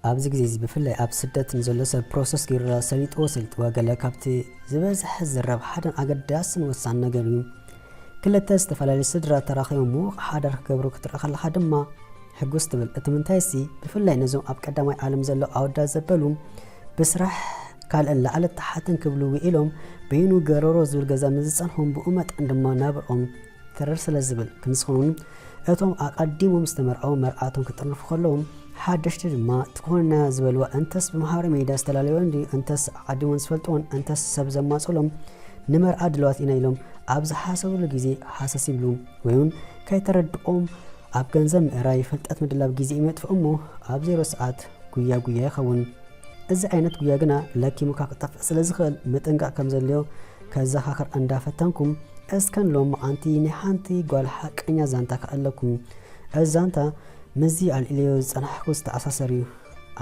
ኣብዚ ግዜ እዚ ብፍላይ ኣብ ስደት ንዘሎ ሰብ ፕሮሰስ ገይሩላ ሰሊጥዎ ሰሊጥዋ ገለ ካብቲ ዝበዝሐ ዝዝረብ ሓደን ኣገዳስን ወሳኒ ነገር እዩ። ክልተ ዝተፈላለዩ ስድራ ተራኺቦም ምዉቕ ሓዳር ክገብሩ ክትርኢ ከለኻ ድማ ሕጉስ ትብል። እቲ ምንታይሲ ብፍላይ ነዞም ኣብ ቀዳማይ ዓለም ዘለዉ ኣወዳት ዘበሉ ብስራሕ ካልእን ላዕልን ታሕትን ክብሉ ውዒሎም በይኑ ገረሮ ዝብል ገዛ ምስ ዝጸንሖም ብኡ መጠን ድማ ናብርኦም ተረር ስለ ዝብል ክንስኹን እቶም ኣቐዲሞም ዝተመርዓው መርዓቶም ክጥርንፉ ከለዉ ሓደሽቲ ድማ ትኾንና ዝበልዋ እንተስ ብማሕበራዊ ሚድያ ዝተላለዮን ድዩ እንተስ ኣቐዲሞም ዝፈልጥዎን እንተስ ሰብ ዘማፅሎም ንመርዓ ድልዋት ኢና ኢሎም ኣብ ዝሓሰብሉ ግዜ ሃሰስ ይብሉ ወይ እውን ከይተረድኦም ኣብ ገንዘብ ምእራይ ፍልጠት ምድላብ ግዜ ይመጥፍእ እሞ ኣብ ዜሮ ሰዓት ጉያ ጉያ ይኸውን። እዚ ዓይነት ጉያ ግና ለኪሙካ ክጠፍእ ስለ ዝኽእል ምጥንቃቕ ከም ዘድልዮ ከዘኻኽር እንዳፈተንኩም እስከን ሎም መዓንቲ ናይ ሓንቲ ጓል ሓቀኛ ዛንታ ክኣለኩም። እዚ ዛንታ ምስዚ ኣልዒለዮ ዝጸናሕኩ ዝተኣሳሰር እዩ።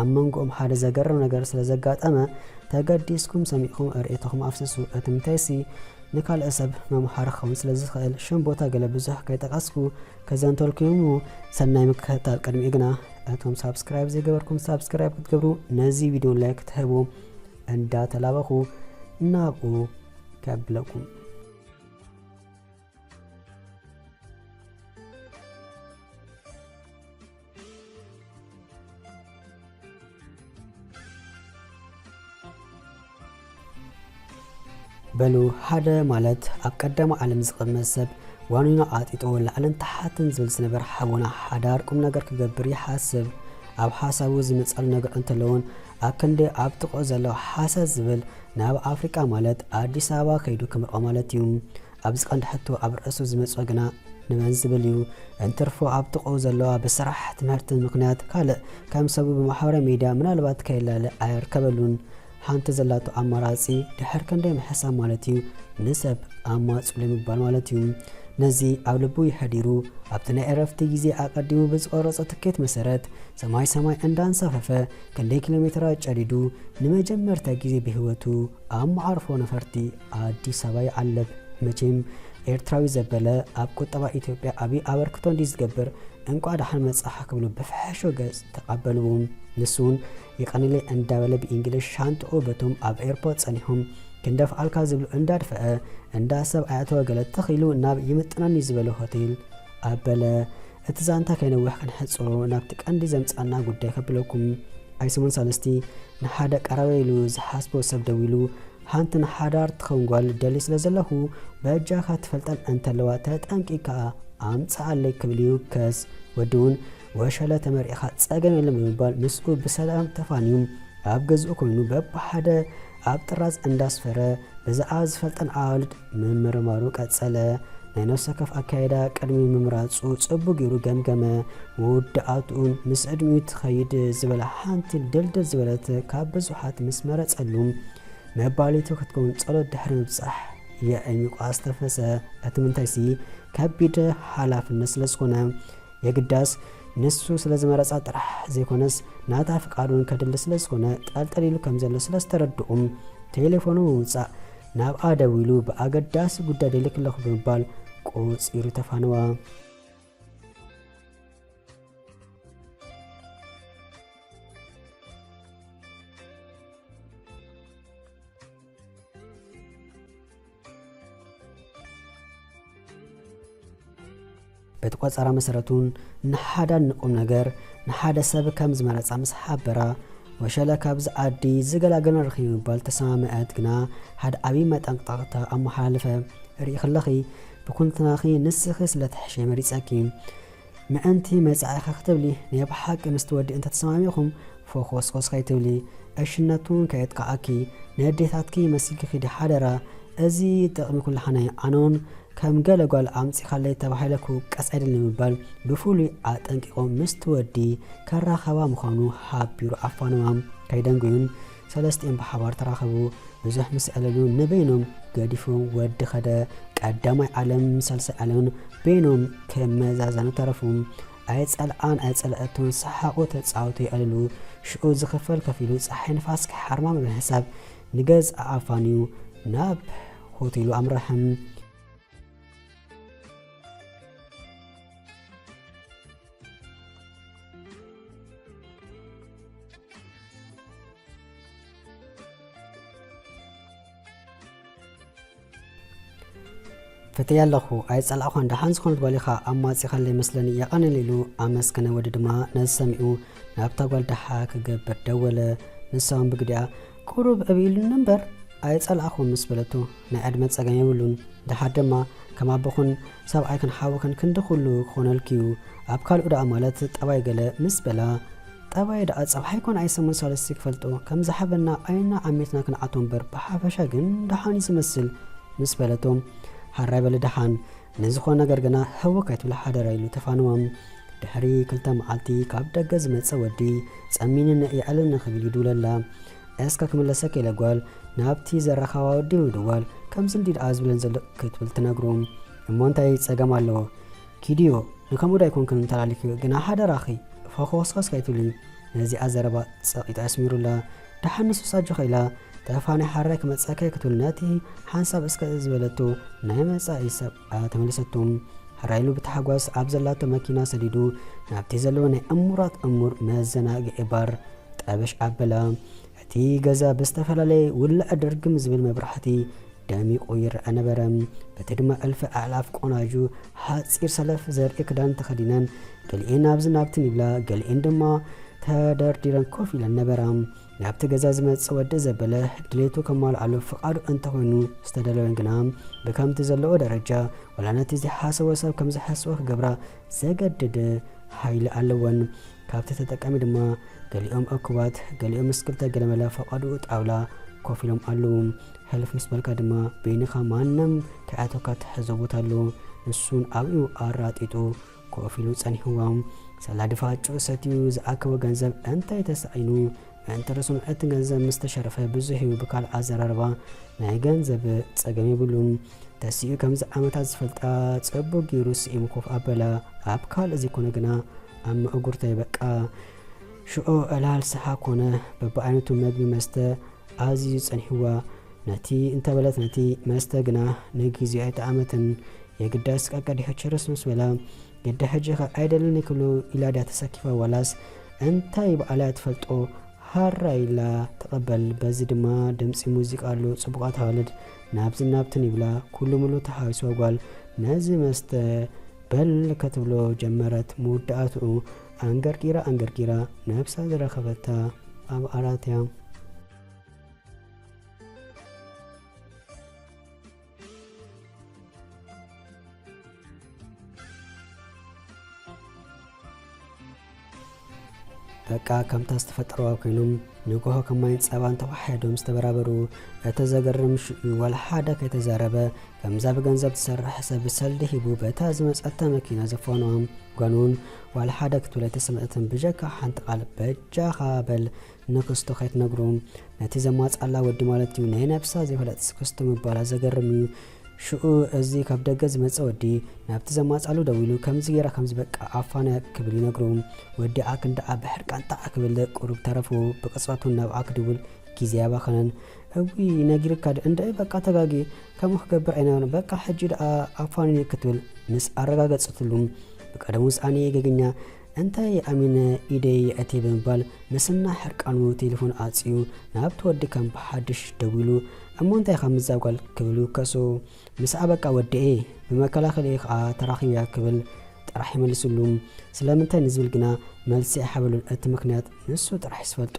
ኣብ መንጎኦም ሓደ ዘገርም ነገር ስለ ዘጋጠመ ተገዲስኩም ሰሚዕኩም ርእይቶኹም ኣፍስሱ። እቲ ምንታይሲ ንካልእ ሰብ መምሃሪ ክኸውን ስለ ዝኽእል ሽም ቦታ ገለ ብዙሕ ከይጠቐስኩ ከዘንተልኩም እሞ ሰናይ ምክትታል። ቅድሚኡ ግና እቶም ሳብስክራይብ ዘይገበርኩም ሳብስክራይብ ክትገብሩ ነዚ ቪድዮ ላይክ ክትህቡ እንዳተላበኹ ናብኡ ከብለኩም። በሉ ሓደ ማለት ኣብ ቀዳማይ ዓለም ዝቕመጥ ሰብ ዋኒኑ ዓጢጡ ላዕልን ታሕትን ዝብል ዝነበረ ሓውና ሓዳር ቁም ነገር ክገብር ይሓስብ። ኣብ ሓሳቡ ዝመጻሉ ነገር እንተለውን ኣብ ክንዲ ኣብ ጥቕኡ ዘሎ ሓሰስ ዝብል ናብ ኣፍሪቃ ማለት ኣዲስ ኣበባ ከይዱ ክምርዖ ማለት እዩ። ኣብዚ ቀንዲ ሕቶ ኣብ ርእሱ ዝመጽኦ ግና ንመን ዝብል እዩ። እንትርፎ ኣብ ጥቕኡ ዘለዋ ብስራሕ ትምህርትን ምኽንያት ካልእ ከም ሰቡ ብማሕበራዊ ሚድያ ምናልባት ከየላለ ኣየርከበሉን። ሓንቲ ዘላቶ ኣማራጺ ድሕር ክንደይ ምሕሳብ ማለት እዩ ንሰብ ኣማጽሉ ምባል ማለት እዩ። ነዚ ኣብ ልቡ ይሐዲሩ ኣብቲ ናይ ዕረፍቲ ግዜ ኣቐዲሙ ብዝቆረጾ ትኬት መሰረት ሰማይ ሰማይ እንዳንሳፈፈ ክንደይ ኪሎ ሜትራት ጨዲዱ ንመጀመርታ ግዜ ብህይወቱ ኣብ መዓርፎ ነፈርቲ ኣዲስ ኣበባ ይዓልብ። መቼም ኤርትራዊ ዘበለ ኣብ ቁጠባ ኢትዮጵያ ዓቢ ኣበርክቶ እንዲ ዝገብር እንቋዕ ደሓን መጻኻ ክብሉ ብፍሕሾ ገጽ ተቐበልዎ። ንሱ እውን የቐንየለይ እንዳበለ ብኢንግሊሽ ሻንጥኡ በቶም ኣብ ኤርፖርት ጸኒሖም ክንደፍኣልካ ዝብሉ እንዳድፍአ እንዳ ሰብ ኣየእተወ ገለ ትኽ ኢሉ ናብ ይምጥነኒ ዝበሎ ሆቴል ኣበለ። እቲ ዛንታ ከይነውሕ ከነሕጽሮ ናብቲ ቀንዲ ዘምጽኣና ጉዳይ ከብለኩም። ኣይሰሙን ሳልስቲ ንሓደ ቀረበ ኢሉ ዝሓስቦ ሰብ ደዊሉ፣ ሓንቲ ንሓዳር ትኸውን ጓል ደሊ ስለ ዘለኹ፣ በጃኻ ትፈልጠን እንተለዋ ተጠንቂቕካ ኣምጽኣለይ ክብል ይውከስ። ወዲ እውን ወሸለ ተመሪቕኻ ጸገም የለን ብምባል ምስኡ ብሰላም ተፋንዩ ኣብ ገዝኡ ኮይኑ በብሓደ ኣብ ጥራዝ እንዳስፈረ ብዛዕባ ዝፈልጠን ኣዋልድ ምምርማሩ ቀጸለ። ናይ ነፍሲ ወከፍ ኣካይዳ ቅድሚ ምምራጹ ጽቡቕ ገይሩ ገምገመ። መወዳእትኡ ምስ ዕድሚኡ ትኸይድ ዝበላ ሓንቲ ድልድል ዝበለት ካብ ብዙሓት ምስ መረጸሉ መባሊቱ ክትከውን ጸሎት ድሕሪ ምብጻሕ የዕሚቑ ኣስተንፈሰ። እቲ ምንታይሲ ከቢድ ሓላፍነት ስለ ዝኾነ የግዳስ ንሱ ስለ ዝመረጻ ጥራሕ ዘይኮነስ ናታ ፍቓዱን ከድሊ ስለ ዝኾነ ጠልጠል ኢሉ ከም ዘሎ ስለ ዝተረድኡ ቴሌፎኑ ብምውጻእ ናብኣ ደዊሉ ብኣገዳሲ ጉዳይ ደሊክ ኣለኹ ብምባል ቆጺሩ ተፋነዋ። በቲ ቆጸራ መሰረቱን ንሓዳን ንቁም ነገር ንሓደ ሰብ ከም ዝመረጻ ምስ ሓበራ፣ ወሸለ ካብዚ ዓዲ ዝገላገለን ረኺቡ ምባል ተሰማምዐት። ግና ሓደ ዓብዪ መጠንቀቕታ ኣመሓላለፈ። ርኢ ከለኺ ብኩንትናኺ ንስኺ ስለ ትሕሸ መሪጸኪ። ምእንቲ መጻኢኻ ክትብሊ ናይ ብሓቂ ምስቲ ወዲ እንተተሰማሚዕኹም ፎኾስኾስ ከይትብሊ፣ ዕሽነቱ እውን ከየጥቅዓኪ፣ ንኣዴታትኪ መሲልኪ ኪዲ ሓደራ። እዚ ጥቕሚ ኩላህና እዩ። ኣነ እውን ከም ገለ ጓል ኣምጺኻለይ ተባሂለ ክውቀስ ኣይደልን ብምባል ብፍሉይ ኣጠንቂቑ ምስቲ ወዲ ከራኸባ ምዃኑ ሓቢሩ ኣፋነዋም። ከይደንጎዩን ሰለስቲኦም ብሓባር ተራኸቡ። ብዙሕ ምስ ኣዕለሉ ንበይኖም ገዲፎም ወዲ ኸደ። ቀዳማይ ዓለም ሳልሳይ ዓለምን በይኖም ከመዛዘኑ ተረፉ። ኣይጸልዓን ኣይጸልአቱን ሰሓቑ ተጻወቱ የዕልሉ። ሽዑ ዝኽፈል ከፊሉ ጸሓይ ንፋስ ክሓርማ ብምሕሳብ ንገዝኣ ኣፋንዩ ናብ ሆቴሉ ኣምርሐ። ፈትያ ኣለኹ ኣይጸላእኳን፣ ደሓን ዝኾነት ጓል ኢኻ ኣማጺኻለይ መስለኒ፣ የቐንየለይ ኢሉ ኣመስገነ። ወዲ ድማ ነዚ ሰሚዑ ናብታ ጓል ደሓ ክገብር ደወለ። ንሳ እውን ብግዲኣ ቁሩብ እብ ኢሉኒ እምበር ኣይጸላእኹን ምስ በለቶ፣ ናይ ዕድመ ጸገም የብሉን። ደሓር ድማ ከም ኣቦኽን ሰብኣይክን ሓውኽን ክንዲ ኩሉ ክኾነልኪ እዩ። ኣብ ካልኡ ደኣ ማለት ጠባይ ገለ ምስ በላ፣ ጠባይ ደኣ ጸብሓይ ኮነ ኣይሰሙን ሳልስቲ ክፈልጦ ከም ዝሓበና ኣይና ዓሚትና ክንዓቶ እምበር ብሓፈሻ ግን ደሓን እዩ ዝመስል ምስ በለቶ፣ ሓራይ በሊ ደሓን ንዝኾነ ነገር ግና ህው ከይትብላ ሓደራ ኢሉ ተፋንዋ። ድሕሪ ክልተ መዓልቲ ካብ ደገ ዝመጸ ወዲ ጸሚንኒ የዕልልኒ ክብል ይድውለላ። እስከ ክምለሰኪ ኢለ ጓል ናብቲ ዘራኸባ ወዲ ምድዋል ከምዚ እንዲ ደኣ ዝብለን ዘሎ ክትብል ትነግሮ። እሞ እንታይ ጸገም ኣለዎ? ኪድዮ ንከምኡ ዶ ኣይኮንክን ተላሊክዮ፣ ግና ሓደራኺ ፈኾስኸስ ከይትብሊ። ነዚኣ ዘረባ ጸቒጣ ኣስሚሩላ። ደሓን ንሱስ ኣጆኻ ኢላ ተፋኒ ሓራይ ክመጸከ ክትብል ነቲ ሓንሳብ እስከ ዝበለቶ ናይ መጻኢ ሰብ ኣተመለሰቶ። ሕራይ ኢሉ ብታሕጓስ ኣብ ዘላቶ መኪና ሰዲዱ ናብቲ ዘለዎ ናይ እሙራት እሙር መዘናግዒ ባር ጠበሽ ኣበላ። እቲ ገዛ ብዝተፈላለየ ውልዕ ድርግም ዝብል መብራህቲ ደሚቑ ይረአ ነበረ። በቲ ድማ እልፊ ኣእላፍ ቆናጁ ሓጺር ሰለፍ ዘርኢ ክዳን ተኸዲነን፣ ገሊኤን ናብዚ ናብትን ይብላ፣ ገሊኤን ድማ ተደርዲረን ኮፍ ኢለን ነበራ። ናብቲ ገዛ ዝመጽእ ወዲ ዘበለ ድሌቱ ከማልኣሉ ፍቓዱ እንተኾይኑ ዝተደለወን ግና ብከምቲ ዘለዎ ደረጃ ዋላ ነቲ ዘይሓሰቦ ሰብ ከም ዝሓስቦ ክገብራ ዘገድድ ሓይሊ ኣለወን። ካብቲ ተጠቃሚ ድማ ገሊኦም እኩባት፣ ገሊኦም ምስ ክልተ ገለመለ ፈቓድኡ ጣውላ ኮፍ ኢሎም ኣለዉ። ሕልፍ ምስ በልካ ድማ በይንኻ ማንም ከይኣተካ ትሕዞ ቦታ ኣሎ። ንሱን ኣብኡ ኣራጢጡ ኮፍ ኢሉ ጸኒሕዋ። ሰላዲ ፋጭኡ ሰትዩ ዝኣከቦ ገንዘብ እንታይ ተሳኢኑ ምእንቲ ርእሱን እቲ ገንዘብ ምስ ተሸረፈ ብዙሕ እዩ። ብካልእ ኣዘራርባ ናይ ገንዘብ ጸገም የብሉን። ተሲኡ ከምዚ ዓመታት ዝፈልጣ ጽቡቕ ገይሩ ስኢሙ ኮፍ ኣበላ። ኣብ ካልእ ዘይኮነ ግና ኣብ መእጉርተይ በቃ ሽዑ ዕላል ሰሓ ኮነ በብዓይነቱ መግቢ መስተ ኣዝዩ ጸኒሕዋ። ነቲ እንተበለት ነቲ መስተ ግና ንግዜኡ ኣይጠዓመትን። የግዳስ ቀቀዲሑ ችርስ ምስ በላ፣ ግዲ ሕጂ ኸ ኣይደልን ክብሉ ኢላ ድያ ተሰኪፋ ዋላስ እንታይ ባዕላ እያ ትፈልጦ? ሃራ ኢላ ተቐበል። በዚ ድማ ድምጺ ሙዚቃ ኣሎ፣ ጽቡቓት ኣዋልድ ናብዝን ናብትን ይብላ፣ ኩሉ ምሉ ተሓዊስዋ ጓል ነዚ መስተ በል ከትብሎ ጀመረት። መወዳእትኡ ኣንገርጊራ ኣንገርጊራ ነብሳ ዝረኸበታ ኣብ ዓራት እያ። በቃ ከምታ ዝተፈጠረዋ ኮይኖም ንግሆ ከም ማይን ጸባን ተዋሓሒዶም ዝተበራበሩ። እቲ ዘገርም ሽዑ ዋላ ሓደ ከይተዛረበ ከምዛ ብገንዘብ ትሰርሕ ሰብ ሰልዲ ሂቡ በታ ዝመጸታ መኪና ዘፋነዋ። ጓል እውን ዋላ ሓደ ክትብል ኣይተሰምዐትን። ብጀካ ሓንቲ ቃል በጃኻ በል ንክስቶ ከይትነግሮ። ነቲ ዘማጻላ ወዲ ማለት እዩ ናይ ነብሳ ዘይፈለጥስ ክስቶ ምባላ ዘገርም እዩ። ሽኡ እዚ ካብ ደገ ዝመጸ ወዲ ናብቲ ዘማጻሉ ደዊሉ ከምዚ ገይራ ከምዚ በቃ ኣፋንያ ክብል ይነግሮ። ወዲ ኣክ እንዳ ኣብ ሕርቃን ጣዕ ክብል ቁሩብ ተረፉ። ብቅጽበቱ ናብኣ ክድውል ግዜ ኣባኸነን። እዊ ነጊርካ ዶ እንደ በቃ ተጋጊ ከምኡ ክገብር ኣይነበረን። በቃ ሕጂ ደኣ ኣፋንኒ ክትብል ምስ ኣረጋገጸትሉ ብቀደሙስ ኣነ ገገኛ እንታይ ኣሚነ ኢደይ የእቴ ብምባል ምስና ሕርቃኑ ቴሌፎን ኣጽዩ ናብቲ ወዲ ከም ብሓድሽ ደዊሉ እሞ እንታይ ኢኻ ምዛ ጓል ክብል ይውከሶ። ምስኣ በቃ ወዲኤ ብመከላኸሊ ከዓ ተራኺብያ ክብል ጥራሕ ይመልስሉ። ስለምንታይ ንዝብል ግና መልሲ ኣይሓበሉን። እቲ ምክንያት ንሱ ጥራሕ ዝፈልጡ።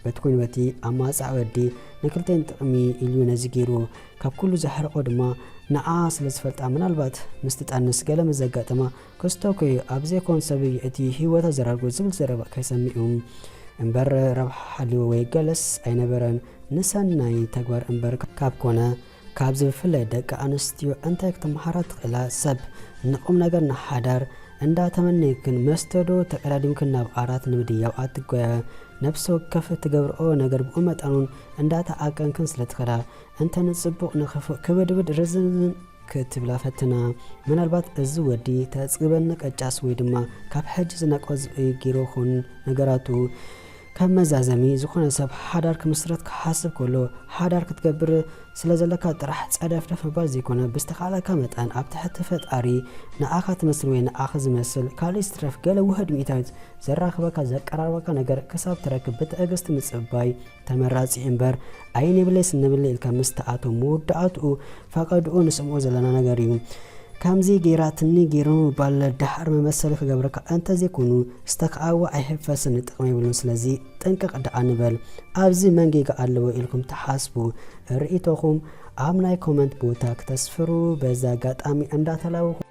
በቲ ኮይኑ በቲ ኣማፃዕ ወዲ ንክልተን ጥቕሚ ኢሉ ነዚ ገይሩ ካብ ኩሉ ዘሕርቆ ድማ ንዓ ስለ ዝፈልጣ ምናልባት ምስ ትጠንስ ገለ ምስ ዘጋጠማ ክስቶ ኮዩ ኣብ ዘይኮን ሰብ እዩ እቲ ህይወታ ዘራርጎ ዝብል ዘረባ ከይሰምዑ እምበር ረብሓ ሓልዮ ወይ ገለስ ኣይነበረን። ንሰናይ ተግባር እምበር ካብ ኮነ ካብዚ ብፍላይ ደቂ ኣንስትዮ እንታይ ክትመሃራ ትኽእላ? ሰብ ንቁም ነገር ንሓዳር እንዳተመነይክን መስተ ዶ ተቀዳዲምክን ናብ ዓራት ንምድያብ ኣትጓያ? ነብሲ ወከፍ ትገብርኦ ነገር ብኡ መጠኑን እንዳተዓቀንክን ስለ ትኽእላ እንተ ንጽቡቕ ንኽፉእ ክብድብድ ርዝን ክትብላ ፈትና። ምናልባት እዚ ወዲ ተጽግበኒ ቀጫስ ወይ ድማ ካብ ሕጂ ዝነቆ ዝብኢ ጊሮ ኹን ነገራቱ ከም መዛዘሚ፣ ዝኾነ ሰብ ሓዳር ክምስረት ክሓስብ ከሎ፣ ሓዳር ክትገብር ስለ ዘለካ ጥራሕ ጸደፍደፍ ምባል ዘይኮነ፣ ብዝተኻእለካ መጠን ኣብ ትሕቲ ፈጣሪ ንኣኻ ትመስል ወይ ንኣኺ ዝመስል፣ ካልእ ዝትረፍ ገለ ውህድ ሚእታዊት ዘራኽበካ ዘቀራርበካ ነገር ክሳብ ትረክብ ብትዕግስቲ ምጽባይ ተመራጺ እምበር፣ ኣይንብለይ ስንብለይ ኢልካ ምስ ትኣትዎ መወዳእትኡ ፈቐድኡ ንሰምዖ ዘለና ነገር እዩ። ከምዚ ገይራትኒ ገይሩ ምባል ደሓር መመሰሊ ክገብረካ እንተዘይኮኑ ዝተክኣወ ኣይሕፈስን ጥቕሚ የብሉን። ስለዚ ጥንቅቕ ደኣ ንበል። ኣብዚ መን ጌጋ ኣለዎ ኢልኩም ትሓስቡ? ርእይቶኹም ኣብ ናይ ኮመንት ቦታ ክተስፍሩ በዚ ኣጋጣሚ እንዳተላበኹ